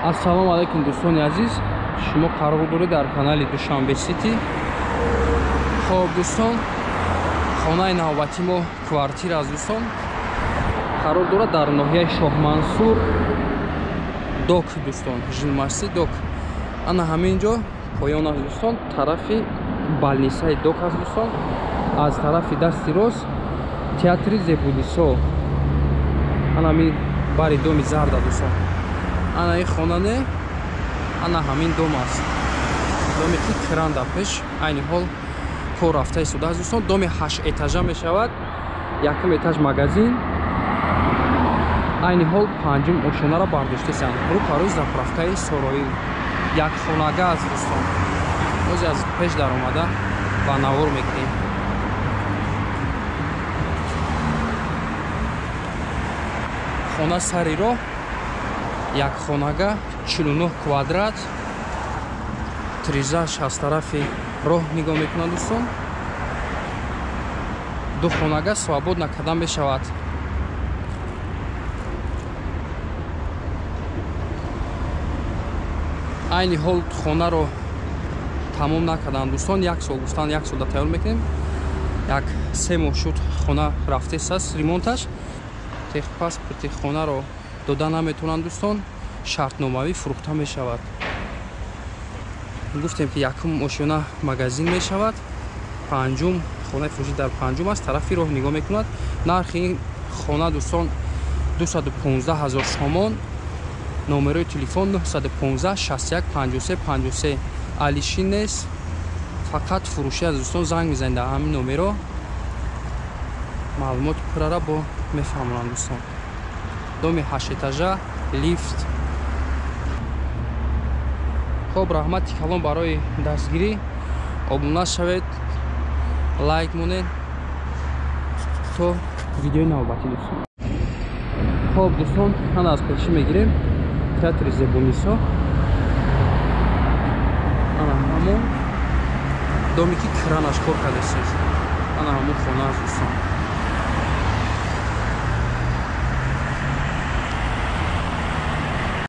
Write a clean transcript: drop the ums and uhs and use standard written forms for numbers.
Ассалому алайкум дӯстони азиз, шумо қарор доред дар канали Душанбе Сити. Хоб дӯстон, хонаи навбати мо квартира аз дӯстон қарор дорад дар ноҳияи Шоҳмансур Док дӯстон, жилмасти Док. Ана ҳамин ҷо поён аст дӯстон, тарафи балнисаи Док аст дӯстон, аз тарафи дасти рост театри Зебунисо. Ана ҳамин бари доми зарда дӯстон. Ана ин хона не, ана ҳамин дом аст. Доме ки кран дар пеш, айни ҳол кор рафта истодааст дӯстон. Доми 8 этажа мешавад, якум этаж магазин. Айни ҳол панҷум ошонаро бардоштесанд. Рӯ парӯи заправкаи Сороил. Як хонага аст дӯстон. Боз аз пеш даромада ба навор мекунем. Хона сари роҳ, як хонага, 49 квадрат. Тризаш аз тарафи роҳ нигоҳ мекунад дӯстон. Ду хонага свободна карда мешавад. Айни ҳол хонаро тамом накарданд дӯстон. Як сол гуфтанд, як сол да тайёр мекунем. Як 3 моҳ шуд хона рафтест ремонташ. Техпаспорти хонаро дода наметавонанд дӯстон, шартномавӣ фурӯхта мешавад. Гуфтем ки якум ошёна магазин мешавад, панҷум хонаи фурӯшӣ дар панҷум аст, тарафи роҳ нигоҳ мекунад. Нархи ин хона дӯстон 215 000 сомон. Номерои телефон 915 61 53 53. Алишин нест, фақат фурӯшӣ аз дӯстон. Занг мезанед дар ҳамин номеро, маълумоти пуррара бо мефаҳмонанд дӯстон. Доми 8 этажа, лифт. Хоб, раҳмати калон барои дастгирӣ. Обуна шавед, лайк монед то видеои навбатӣ дӯстон. Хоб дӯстон, ҳана аз пешӣ мегирем театри Зебунисо. Ана ҳамон доме ки кранаш кор кардастед. Ана ҳамон хона аст дӯстон.